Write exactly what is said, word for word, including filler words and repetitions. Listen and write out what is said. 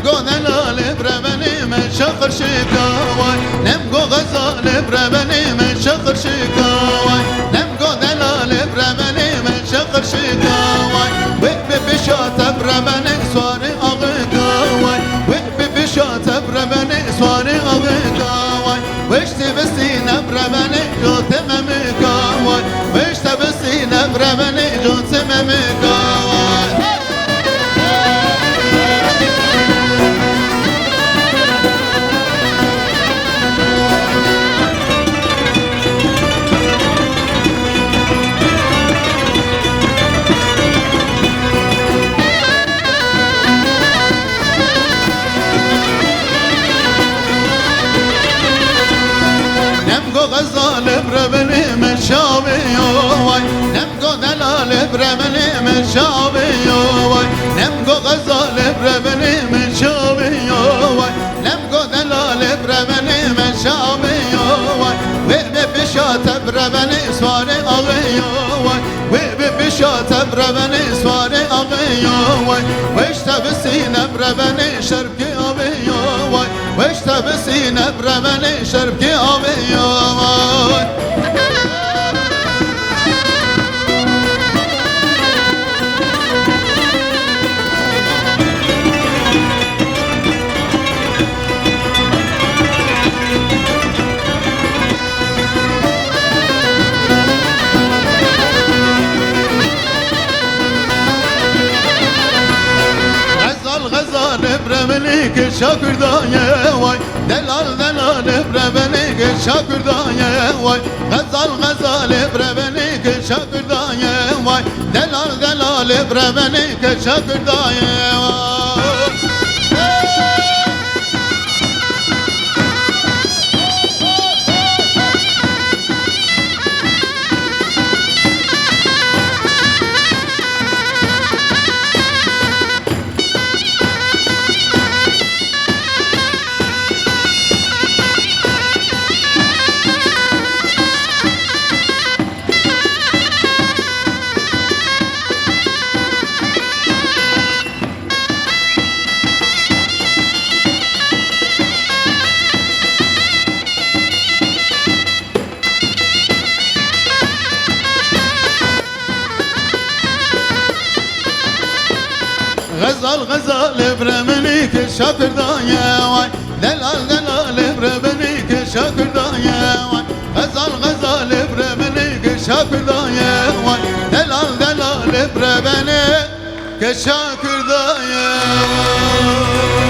Go delalê brebenê me şaxir şika way. Nem go xezalê brebenê me şaxir şika way. Nem go delalê brebenê me şaxir şika way. Wê bi bişa te brebenê swarê axika way. Wê bi bişa te brebenê swarê axika way. Weş te bisîne brebenê jo te memika way. Weş te bisîne brebenê jo te memika way. Nem go xezalê brebenê me şaviyo way. Nem go delalê brebenê me şaviyo way. Nem go xezalê brebenê me şaviyo way. Nem go delalê brebenê me şaviyo way. Wê be bişa te brebenê swarê aviyo way. Wê be bişa te brebenê swarê aviyo way. Weş te bisîne brebenê şerbkê aviyo way. Weş te bisîne brebenê şerbkê aviyo way. Xezal xezalê brebenê ke şakirdaye way. Delal delalê brebenê ke şakirdaye way. Xezal xezalê brebenê ke şakirdaye way. Delal delalê brebenê ke şakirdaye way. Xezal xezalê brebenê ke şakirdaye way. Delal delalê brebenê ke şakirdaye way. Xezal xezalê brebenê ke şakirdaye way. Delal delalê brebenê ke şakirdaye way.